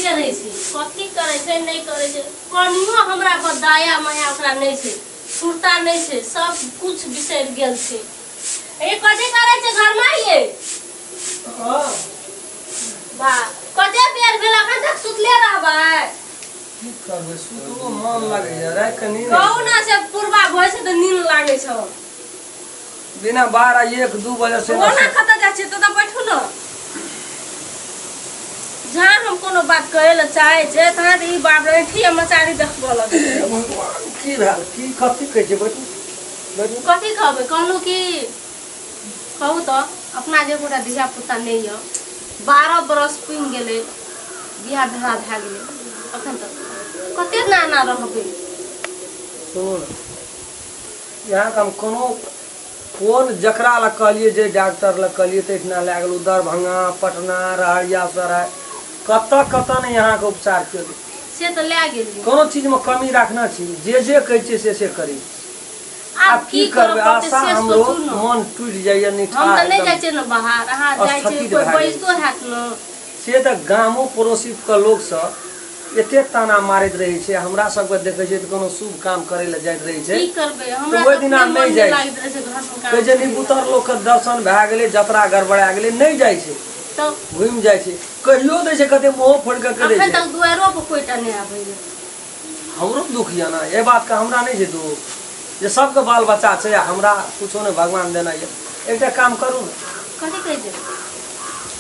सुतले रहै छै। कथी करै छै नहि करै छै, कनियो हमरा पर दया माया ओकरा नहि छै, सुरता नहि छै, सब कुछ बिसरि गेल छै। ए कथी करै छै घरमे ये? हँ। बा कते बेर भेल अखन तक सुतले रहबै? की करबै, सुतलो मन लगैया राति के नींद। कहू ना से पूर्वा भोइ छै तऽ नींद लागै छौ। बिना 12 1 2 बजे से ओना कतऽ जाइ छियै? तऽ बैठू ने। जहाँ हम कोनो बात कहै लए चाहै छै तहाँ तऽ ई बाप रे ऐठी मचारी देखबऽ लगै छै। भगवान, की भेल? की कथी कहै छै? बैठू बैठू। कथी कहबै? कहलहुँ कि कहू तऽ अपना जे गोटा धिया पुता नहि यऽ, 12 बरस पुनि गेलै, बियाह भेला भए गेलै, अखन तक कते नाना रहबै? सुनू ने, यहाँके हम कोनो कोन जकरा लग कहलियै, जे डॉक्टर लग कहलियै तऽ एहिठिना लए गेलहुँ दरभंगा, पटना, रहरिया सराय, कतऽ कतऽ नहि यहाँके उपचार केलहुँ। से तऽ लए गेलियै। कोनो चीजमे कमी राखने छी? जे जे कहै छियै से से करै छी। आब की करऽ करबै? पड़तै आशा से हमरो सोचू ने। मन टूटि जाइए निठा। हम तऽ नहि एकदम जाइ छियै ने बाहर, अहाँ जाइ छियै, स्थगित कोइ भए गेल। बजितो हैत ने। से तऽ गामो पड़ोसीके लोकसभ एते ताना मारैत रहै छै। हमरा सबके देखै छै तऽ कोनो शुभ काम करै लए जाइत रहै छै की करबै, तऽ हमरा ओहि तऽ दिना अपने नहि मन नहि जाइ छै। लागैत रहै छै घरमे काम कहै छै करैमे। निबुतर लोकके दर्शन भए गेलै, जतरा गड़बड़ा गेलै, नहि जाइ छै, तऽ घुमि जाइ छै। कहियो दै छै, कते मुँहो फोड़ि कऽ कहि दै अखन छै। तक दुआरो पर कोइटा नहि आबैया। हमरो दुख यऽ ने एहि बातके, हमरा नहि छै दुख जे सबके बाल बच्चा छै आ हमरा कुछो नहि भगवान देने यऽ। एकटा काम करू ने। कथी कहै छै?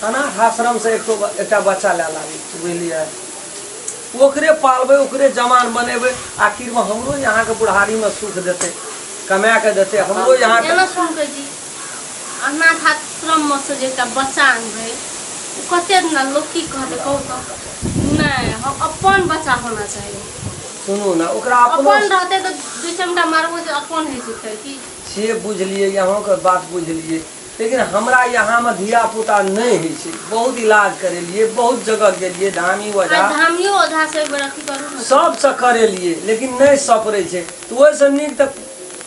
अनाथ आश्रमसँ एक एकटा बच्चा लए लाबी, बुझलियै? ओकरे पालबै, ओकरे जवान बनेबै, आखिरमे हमरो यहाँके बुढ़ारीमे सुख देतै, कमा कऽ देतै हमरो यहाँके। एना सुन कहै छी, अनाथ आश्रममे से जे एकटा बच्चा अनबै, ओ कते दिना लोक की कहतै कहू तऽ? नहि, हम अपन बच्चा होना चाही। सुनू ने, ओकरा अपनो अपन रहतै तऽ दू चमटा मारबो जे अपन होइ छै फेर की। से बुझलियै, अहाँके बात बुझलियै, लेकिन हमरा यहाँमे धियापुता नहि होइ छै। बहुत इलाज करेलियै, बहुत जगह गेलियै, धामी आ ओझा धामियो ओझा से एक बेर अथी करू ने। सबसँ करेलियै, लेकिन नहि सपरै छै। तऽ ओहिसँ नीक तऽ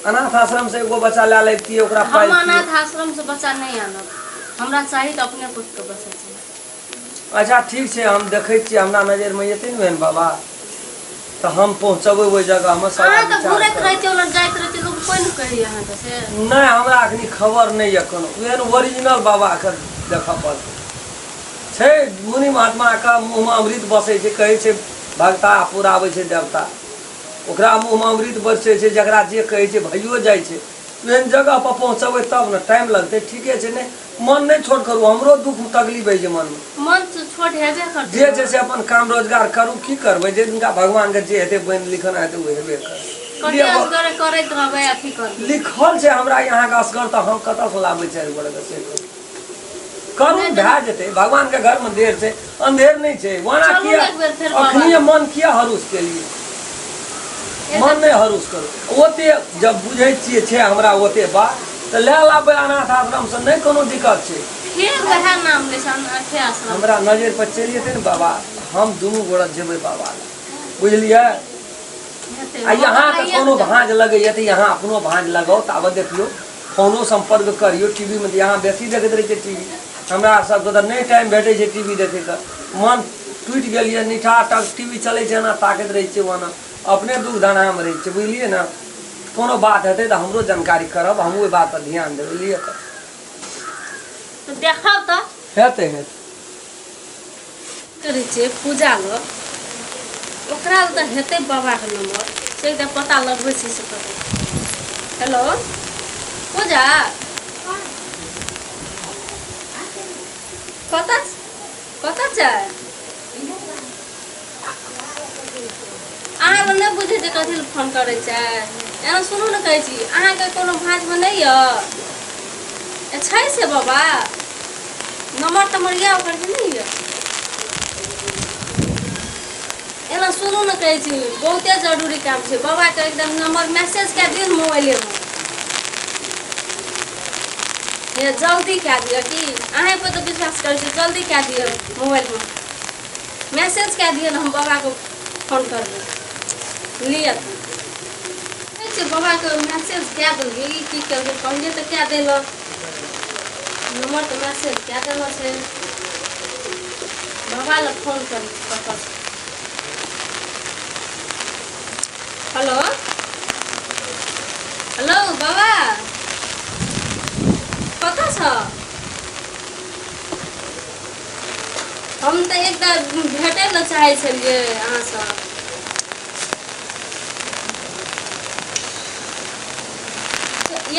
अनाथ आश्रमसँ एगो बच्चा लए लैतियै, ओकरा हम पालतियै। अनाथ आश्रम से बच्चा नहि आनब। हमरा चाही तऽ अपने पुत्र के बच्चा चाही। अच्छा ठीक छै, हम देखै छियै। हमरा नजरिमे एतै ने ओहन बाबा तऽ हम पहुँचबै ओहि जगहमे। अहाँ सलाह तऽ विचार घुरैत करबै। रहै छियै, ओना जाइत रहै छियै, लोक कोइ ने कहैए अहाँके से? नहि, हमरा अखनी खबर नहि यऽ कोनो ओहन ओरिजिनल बाबाके। देखऽ पड़तै। छै मुनि महात्माके मुँहमे अमृत बसै छै, कहै छै भगता पुराबै छै देवता, ओकरा मुँहमे अमृत बरसै छै, जकरा जे कहै छै भइयो जाइ छै। एहन जगह पर पहुँचबै तब ने, टाइम लगतै। ठीके छै, नहि मन नहि छोट करू। हमरो दुख तकलीफ होइ छै मनमे। मन तऽ छोट हेबे करतै। जे छै से अपन काम रोजगार करू। की करबै? जे जिनका भगवानके जे हेतै बनि लिखन हेतै, ओ हेबे करतै। कते असगरे करैत रहबै, अथी करबै? लिखल छै हमरा यहाँके असगर, तऽ हम कतऽसँ लाबै चारि गोरेके? से करू करू, भए जेतै। भगवानके घरमे देर छै, अन्धेर नहि छै। ओना चलू किया ने एक बेर फेर बाबा अखनिए लग। मन किया हरुस केलियै? मन नहि हरुस करू। ओते जब बुझै छियै छै हमरा ओते बात, तऽ लए लाबै अनाथ आश्रमसँ, नहि कोनो दिक्कत छै। फेर वएह नाम लै छै अनाथे आश्रम। हमरा नजरि पर चलि जेतै ने बाबा, हम दुनू गोरा जेबै बाबा लग, बुझलियै? हेतै। आ यहाँके बाबा कोनो लइए कऽ भाँज लगैए तऽ यहाँ अपनो भाँज लगाउ। ताबत देखियौ, फोनो सम्पर्क करियौ। टीवीमे तऽ यहाँ बेसी देखैत रहै छै टीवी, हमरा सबके तऽ नहि टाइम भेटै छै टीवी देखैके। मन टूटि गेल यऽ निठा टक टीवी चलै छै, एना ताकैत रहै छियै, ओना अपने दुख धनामे रहै छियै, बुझलियै ने? कोनो बात हेतै तऽ हमरो जानकारी करब, हम ओहि बात पर ध्यान देबै। लिअ तऽ। तऽ देखब तऽ हेतै, हेतै। करै छियै पूजा लग, ओकरा लग तऽ हेतै बाबाके नम्बर, से एकटा पता लगबै छै से कतौ। हेलो पूजा, कतऽ कतऽ छै? अहाँ नहि बुझै छै कथी लए फोन करै छै। एना सुनू ने, कहै छी अहाँके कोनो भाँजमे नहि यऽ छै से बाबा नम्बर तम्बर यऽ ओकर कि नहि यऽ? एना सुनू ने, कहै छी बहुते जरूरी काम छै। बाबाके एकदम नम्बर मैसेज कए दियौ ने मोबाइलेमे। हे जल्दी कए दिअ कि अहीँ पर तऽ विश्वास करै छी। जल्दी कए दिअ, मोबाइलमे मैसेज कए दिअ ने, हम बाबाके फोन करबै। लिअ ठीक छै, बाबाके मैसेज कए देलियै। ई की केलकै? कहलियै तऽ कए देलक नम्बर, तऽ मैसेज कए देलो छै। बाबा लग फोन करी कतऽ छै। हेलो हेलो बाबा कतऽ छ हम तऽ एकटा भेटै लए चाहै छलियै अहाँसँ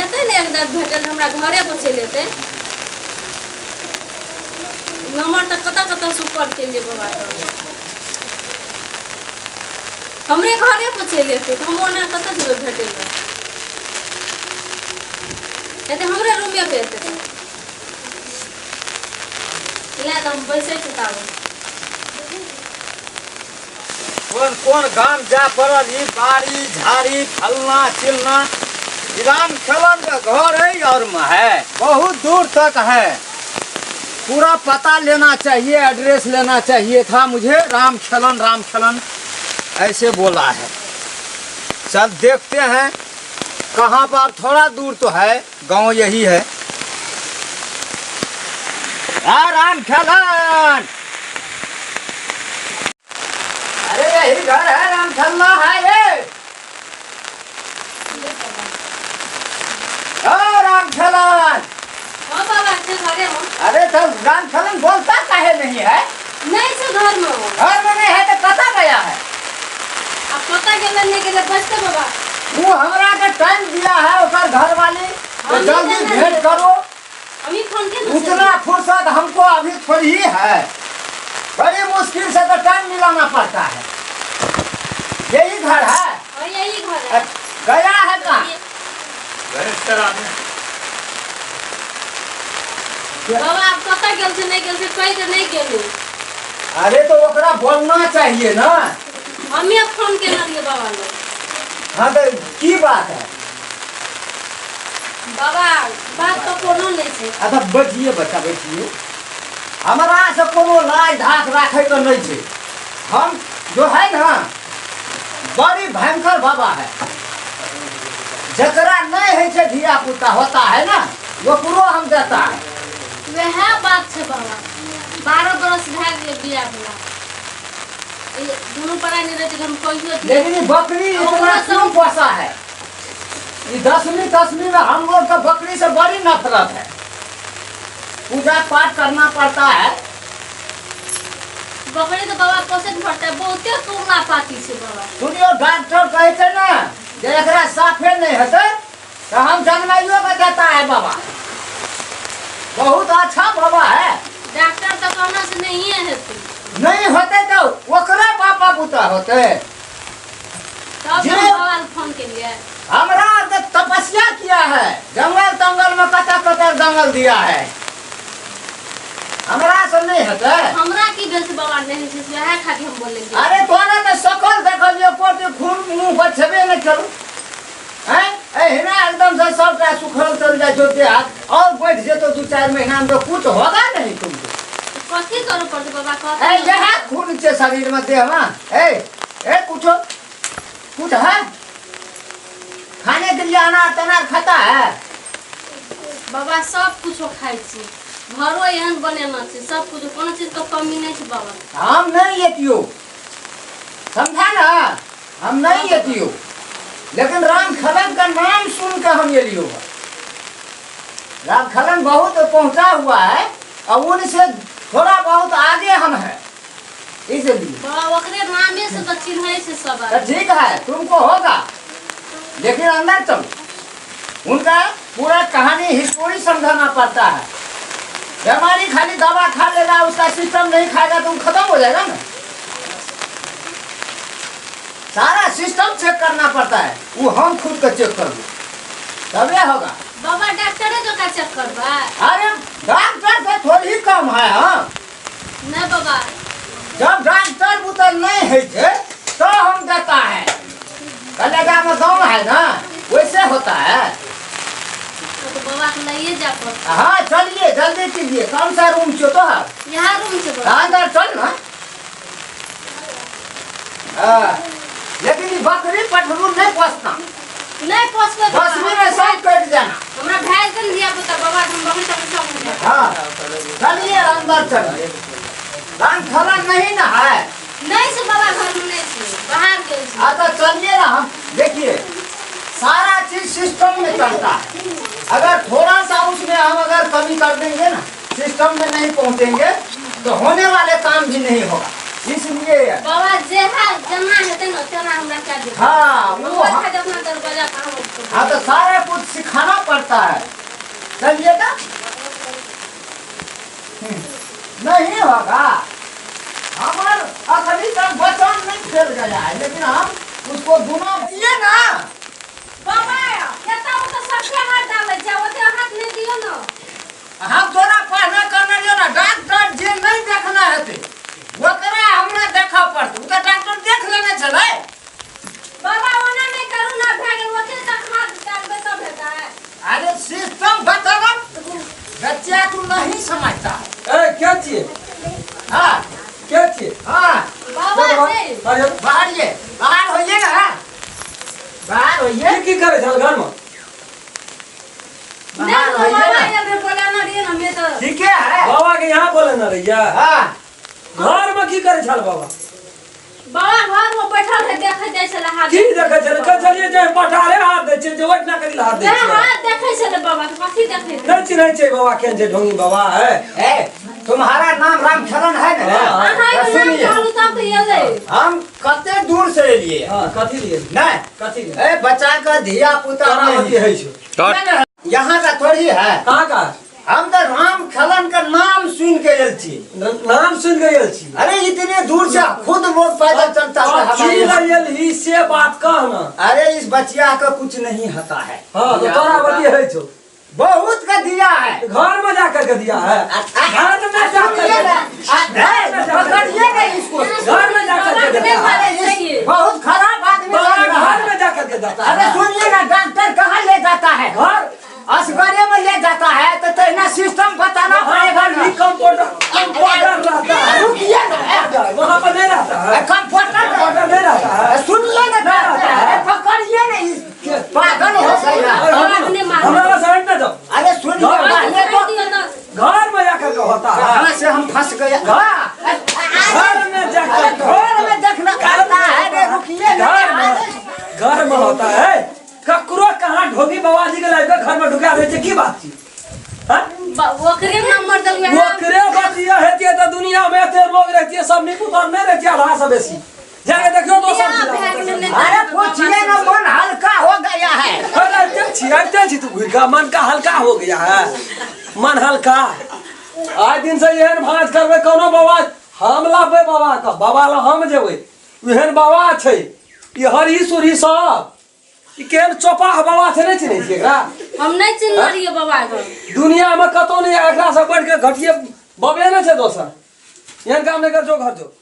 एतै ने एकदा भेटल हमरा घरे पर चलि एतै नम्बर तऽ कतऽ कतऽ सुपर केलियै बाबा हमरे घरे पर चलि एतै तऽ हम ओना कतऽ जेबै भेटै लए एतै हमरे रूमे पे एतै ले तऽ हम बैसै छी ताबे कोन कोन गाम जाय पड़ल ई बाड़ी झाड़ी फलना चिलना ई राम खेलन के घर है और में है बहुत दूर तक है पूरा पता लेना चाहिए एड्रेस लेना चाहिए था मुझे राम खेलन राम खेलन ऐसे बोला है चल देखते हैं कहाँ पर थोड़ा दूर तो है गांव यही है हाँ राम खेलन अरे यही घर है राम खेलना है ये हाँ राम खेलन हाँ बाबा छै घरे में अरे तो राम खेलन बोलता काहे नहीं है नहीं छै घर में घर में नहीं है तो कता गया है आ कतऽ गेलै नहि गेलै बजते बाबा वो हमरा के टाइम दिया है ओकर घर वाली तो हम जल्दी नहीं भेंट करो हमी फोन के उतना फुर्सत हमको अभी थोड़ी ही है बड़ी मुश्किल से तो टाइम मिलाना पड़ता है यही घर है और यही घर है गया है कहाँ बाबा आप कतऽ गेल छै नहि गेल छै कहि तऽ नहि गेलै अरे तो ओकरा बोलना चाहिए ना हमे फोन केने रहियै बाबा लग हाँ तो की बात है बाबा बात तऽ कोनो नहि छै अच्छा बैठिए बच्चा बैठिए हमरा से कोनो लाज धाक राखे के नहीं छै हम जो है ना बड़ी भयंकर बाबा है जकरा नहीं है छै धिया पुता होता है ना ओकरो हम देता है वएह बात छै बाबा 12 बरस भए गेलै बियाह भेला ई दुनू परानी रहै छै हम कहियो लेकिन ये बकरी इतना क्यों पोसा है ये दसवीं दसवीं में हम लोग का बकरी से बड़ी नफरत है पूजा पाठ करना पड़ता है बकरी तऽ बाबा पोसैत पड़तै बहुते तुगला पाती छै बाबा सुनियो डॉक्टर कहै छै ने जे एकरा साफे नहीं हेतै तो हम जन्माइयो के देता है बाबा बहुत अच्छा बाबा है डॉक्टर तऽ कहना से नहिए हेतै नहीं होते तो ओकरा बापा पुता होते तब जे- हम बाबा के फोन केलियै हमरा तो तपस्या किया है जंगल तंगल में कता कता दंगल दिया है हमरा से नहीं हेतै हमरा की भेल छै बाबा नहि होइ छै वएह खातिर हम बोललियै अरे तोरा तऽ सकल देखलियो कोटी खून मुंह पर छेबे नहि करू हैं एहिना एकदम से सबटा सुखल चल जाइ छौ देह हाथ और बैठ जेतो 2-4 महीना में तो कुछ होगा नहीं तुमको कथी करऽ पड़तै बाबा कहते ए यह खून छै शरीर में देह में ए ए कुछ कुछ है खाने के लिए अनार तनार खाता है बाबा सब कुछो खाइ छी घरो एहन बनेना छै सब कुछ कोनो चीज के कमी नहि छै बाबा हम नहीं लेतियो समझा ना हम नहीं लेतियो लेकिन राम खलन का नाम सुन के हम ये लियो राम खलन बहुत पहुंचा हुआ है और उनसे थोड़ा बहुत आगे हम हैं इसलिए बाबा ओकरे नामे से तऽ चिन्है छै सब तो आदमी ठीक है तुमको होगा लेकिन अंदर चलो उनका पूरा कहानी हिस्टोरी समझाना पड़ता है बीमारी खाली दवा खा लेगा उसका सिस्टम नहीं खाएगा तो वो खत्म हो जाएगा ना सारा सिस्टम चेक करना पड़ता है वो हम खुद का चेक कर तबे होगा बाबा डॉक्टरे जकाँ चेक करबै अरे डॉक्टर से थोड़ी ही कम है हाँ नहि बाबा जब डॉक्टर बुतल नहीं है थे, तो हम देता है कलेजा में दम है ना वैसे होता है तो बाबा के लइए जा पड़तै हाँ चलिए जल्दी कीजिए कौन सा रूम छो तो है यहाँ रूम छै बाबा अंदर चल ना हाँ, लेकिन ये बकरी पठरू नहीं पोसना नहि पोसबै बाबा दसवीं में सब कट जाना हमरा भए जेतै ने धिया पुता बाबा हम बकरी तकरी सब बुझबै हाँ चलिए अंदर चलिए राम खेलन नहीं ना है? नहीं छै बाबा, घर में नहीं छै, बाहर गेल छै। हाँ तो चलिए ना। हम देखिए, सारा चीज सिस्टम में चलता है। अगर थोड़ा सा उसमें हम अगर कमी कर देंगे ना, सिस्टम में नहीं पहुंचेंगे तो होने वाले काम भी नहीं होगा, इसलिए बाबा, जेहा जेना हेतै ने तेना हमरा कए दियौ। हाँ, वो मोबाइल खा अपना दरवाजा पर हम। हाँ, तो सारा कुछ सिखाना पड़ता है। चलिए ना, नहीं होगा। हमार अखनी तक वचन नहीं फैल गया है, लेकिन हम उसको दुना दिए ना। बाबा, एतऽ ओतऽ सबके हाथ डालै छै, ओते हाथ नहि दियौ ने। हम तोरा पहले करने लियो ना, डॉक्टर जे नहीं देखना हेतै ओकरा हमरा देखऽ पड़तै। ओ तऽ डॉक्टर देख लेने छलै। बाबा, ओना नहि करू ना, भए गेल। ओते तक हाथ डालबै तब हेतै? अरे, सिस्टम बताओ बच्चा, तू नहीं समझता है। ए, के छियै? हाँ। के छियै? हाँ। बाबा छै। अरे। बाहर ये, बाहर होइए ना, बाहर होइए। की की करै छल घरमे? नहि। बाहर होइए बाबा ना। आयल रहे, बोलाना रहियै ने, हमे तऽ। ठीके है। बाबा के यहाँ बोले न रहियै? हाँ। घरमे की करै छल बाबा? बाबा घर में बैठल रहे, देखै जाइ छलै हाथ। की देखै छलै? कहै छलियै जे पठारे हाथ दै छै, जे ओहिठिना कथी लए हाथ दै वएह छै? हाथ देखै छलै बाबा के, कथी देखै रहै? नहि चिन्है छै बाबा, केहन छै ढोंगी बाबा है। ए, तुम्हारा नाम रामचरण है ना? हाँ। अहाँके तो नाम सुनिए। कहलू तब तऽ एलै। हम कते दूर से एलिए। हाँ, कथी लिए? नहीं। कथी लिए? ए, बच्चा का धिया पुता तोरा नहीं। अथी होइ छौ? नहीं, नहीं, यहाँ का थोड़ी है। कहाँ का? हम तो राम खलन का नाम सुन के आयल छी। नाम सुन के आयल छी? अरे, इतने दूर से खुद लोग पैदल चलता है की हमारे यहाँ। लए एलही से बात कह ना। अरे, इस बचिया का कुछ नहीं होता है। हाँ, तो तोरा बतिया होइ छौ? बहुत का दिया है। घर में जा करके दिया है? घर में जा सुनिए ना, करके? पकड़िए ना इसको। घर में जा करके देता है? अरे, बहुत खराब आदमी बाबा लग रहा घर है। में जा करके देता अरे, है? सुनिए ना, डॉक्टर कहाँ ले जाता है? घर। असगरे में ले जाता है तो तहना सिस्टम बताना वहाँ पड़ेगा पर ना। भी कंपाउंडर, कंपाउंडर रहता है। रुकिए ना। वहाँ पर नहीं रहता है? कंपाउंडर। कंपाउंडर नहीं रहता है? सुनिए ना डॉक्टर, अरे पकड़िए ना, इस पागल हो गया। अरे, अपने मार। हमारा साइड में जाओ। अरे सुनिए, घर- पहले तो दियौ ने। घर में जाकर के होता है? कहाँ से हम फंस गए? हाँ। घर में अरे, जाकर। घर में देखना पड़ता है रे, रुकिए ना। घर में, घर में होता है। ककरो कहाँ ढोंगी बाबा जी के लाइफ घर में ढुका दे छै, की बात छी? हाँ? ओकरे नंबर देलकै। ओकरे बतिया हेतियै तऽ दुनिया में एते लोग रहतियै, सब निपुतर नहीं रहतियै आधा से बेसी। जाके देखियौ दोसर बियाह जिला भए में। गेलै ने। अरे, पूछिए ना, मन हल्का हो गया है। अरे, अते छी, अते छी तू घुरि कऽ मन का हल्का हो गया है। मन हल्का। आइ दिन से एहन भाँज करबै कोनो बाबा, हम लाबबै बाबा के, बाबा लग हम जेबै। एहन बाबा छै ई हरी सुरी सब, ई केहन चौपाह बाबा छै, नहि चिन्है छियै एकरा? हम नहि चिन्हने रहियै बाबा के। दुनिया में कतौ नहि एकरा से बढ़ि के घटिए बबे नहि छै दोसर। एहन काम नहि कर, जो घर जो।